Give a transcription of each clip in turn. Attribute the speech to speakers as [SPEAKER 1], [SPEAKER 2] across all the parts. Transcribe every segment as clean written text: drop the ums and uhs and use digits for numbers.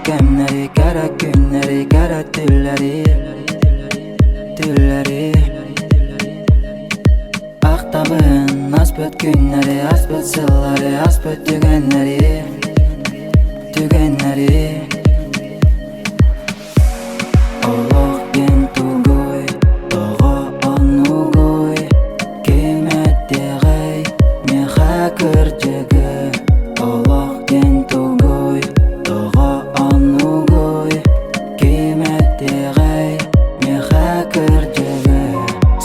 [SPEAKER 1] кэмнэри, кэрэ күннэри, кэрэ түллэри, түллэри Ахтабын аспыт күннэри, аспыт сыллары, аспыт түгэннэри, түгэннэри Олох диэн тугуй, тоҕо оннугуй, ким этиэҕэй миэхэ кырдьыгы? Олох диэн тугуй, тоҕо оннугуй, ким этиэҕэй миэхэ кырдьыгы?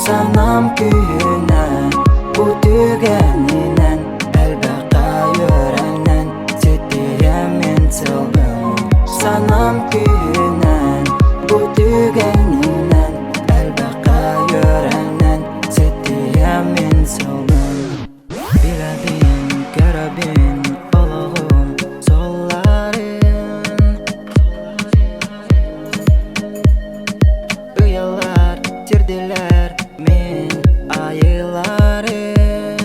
[SPEAKER 1] Санаам күүһүнэн, бу түгэнинэн элбэххэ үөрэнэн Ситиһиэм мин сылгым Санаам күүһүнэн Бу түгэнинэн Элбэххэ үөрэнэн Ситиһиэм мин сылгым Билэбин, көрөбүн олоҕум суолларын Ыйаллар, тирдилэр мин айыларым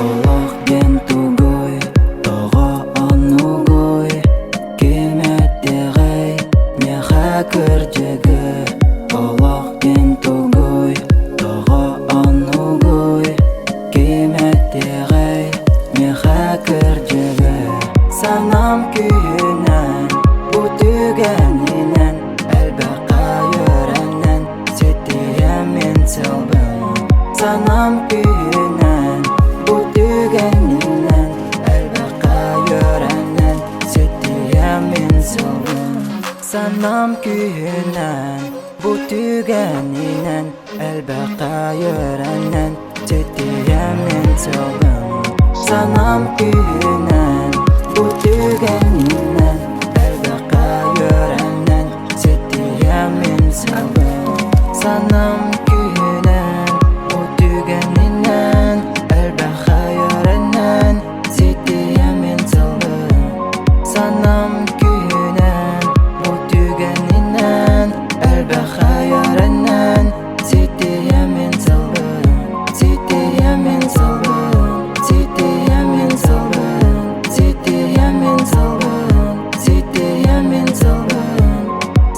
[SPEAKER 1] Олох диэн тугуй, тоҕо оннугуй, ким этиэҕэй миэхэ кырдьыгы? Олох диэн тугуй, тоҕо оннугуй, ким этиэҕэй миэхэ кырдьыгы? Санаам күүһүнэн, бу түгэнинэн элбэххэ үөрэнэн Ситиһиэм мин сыалбын Санаам күүһүнэн Бу түгэнинэн Элбэххэ үөрэнэн Ситиһиэм мин сыалбын Санаам күүһүнэн Бу түгэнинэн Элбэххэ үөрэнэн Ситиһиэм мин сыалбын Санаам күүһүнэн Бу түгэнинэн Элбэххэ үөрэнэн Ситиһиэм мин сыалбын Санаам күүһүнэн Бу түгэнинэн Элбэххэ үөрэнэн Ситиһиэм мин сыалбын Санаам күүһүнэн Бу түгэнинэн Элбэххэ үөрэнэн Ситиһиэм мин сыалбын Ситиһиэм мин сыалбын Ситиһиэм мин сыалбын Ситиһиэм мин сыалбын Ситиһиэм мин сыалбын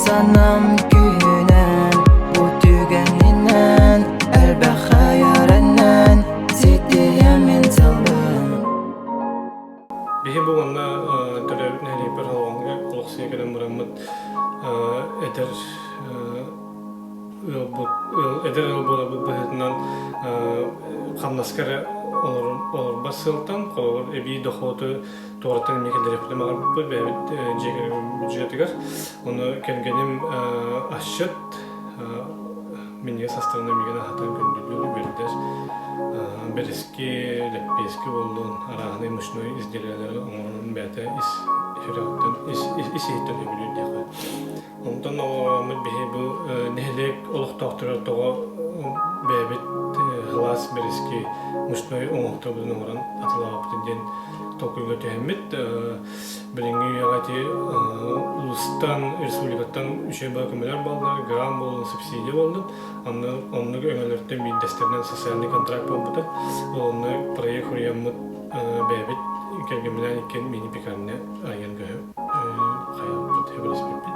[SPEAKER 1] Санаам күүһүнэн Бу түгэнинэн Элбэххэ үөрэнэн Ситиһиэм мин сыалбын
[SPEAKER 2] Биһи бу манна төрөөбүт нэһилиэкпэр Халҕаҥҥа олохсуйа кэлэн бараммыт эдэр ыалбыт эдэр ыал буоларбыт быһыытынан хамнаска эрэ олорбот сыалтан холобур эбии дохуоту туораттан эмиэ киллэриэхпитин баҕарбыппыт бэйэбит дьиэ кэргэн бюджетыгар ону кэргэним асчыт минньигэс астарынан миигин аһатан күндүлүүр үөрдэр бэрэски лэппиэски буоллун арааһынай мучной изделиелэри оҥорорун бэйэтэ ис сүрэҕиттэн ис ис иһиттэн сөбүлүүр диэххэ Онтон оҕолороммут биһи бу нэһилиэк олохтоохторо тоҕо бэйэбит сылаас бэрэски мучной оҥоһукторбутун оҥорон атылаабаппыт диэн толкуйга түһэммит. Билиҥҥи үйэҕэ ити улуустан, республикаттан үчүгэй бары көмөлөр буоллар, грант буоллун, субсидия буоллун. Онно оннук өҥөлөртөн биирдэстэринэн социальный контракт буолбута. Ол онно проект суруйаммыт бэйэбит кэргэмминээн иккиэн мини-пекарня арыйан көһө хайалбыт сөбүлэспиппит.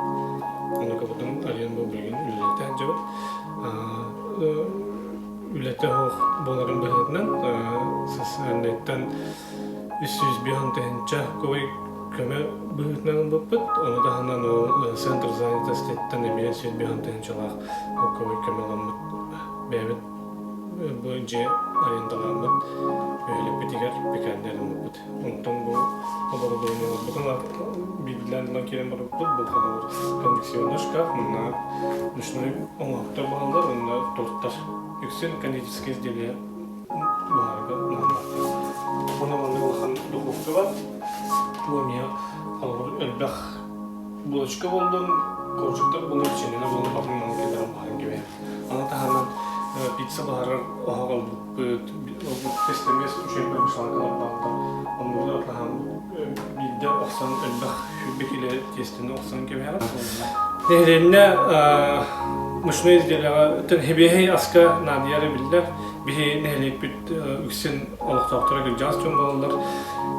[SPEAKER 2] Онно кыбытын арыйан бу билигин үлэлэтэ сылдьабыт. Үлэтэ суох буоларын быһыытынан социальнайтан 305 тыһыынча кубай көмө быһыытынан ылбыппыт. Ону таһынан ол центр занятоститтан эмиэ 105 тыһыынчалаах кубай көмө ыламмыт бэйэбит бу дьиэ арендаламмыт бөһүөлэкпитигэр пекарня арыйбыппыт. Онтон бу оборудованиеларбытын биирдиилээн ылан киирэн барбыппыт. Бу холобур конвекционный шкаф, манна ручной оҥоһуктар бааллар уонна торттар. Үксүн кондитерские изделия буһарга наадалаахтар. Уонна манна улахан духовка бар. Бу эмиэ холобур элбэх булочка буоллун, коржиктар буоллун, печеньелэр буоллун батын манна киллэрэн буһаран кэбиһэр. Аны таһынан пицца буһарар оһох ылбыппыт, ылбыт тестэмиэс үчүгэй мешалкалар бааллар. Оннугар атаһан биирдэ охсон элбэх сүүрбэ килэ тиэстэни охсон кэбиһэҕин. Нэһилиэнньэ мучной изделияҕа хэбиэһэй аска наадыйара биллэр. Биһи нэһилиэкпит үксүн олохтоохторо кырдьаҕас дьон буолаллар.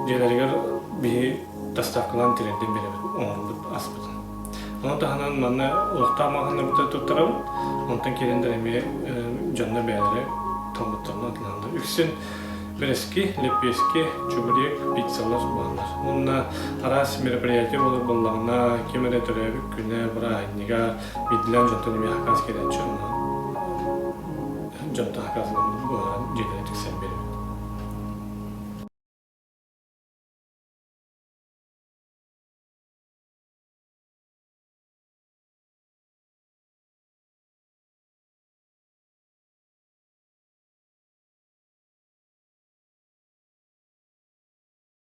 [SPEAKER 2] Дьиэлэригэр биһи доставкалаан тириэрдэн биэрэбит оҥорбут аспытын. Ону таһынан манна олохтоох маҕаһыыннарбытыгар туттарабыт. Онтон киирэн эмиэ дьонно бэйэлэрэ талбыттарынан атылаһаллар. Үксүн бэрэски, лэппиэски, чебурек, пиццалар бааллар. Уонна араас мероприятие буолар буоллаҕына, ким эрэ төрөөбүт күнэ, бырааһынньыга, биирдиилээн дьонтон эмиэ сакаас кэлээччи, онно дьонтон сакаас ылан дьиэлэрин тиксэн биэрэбит.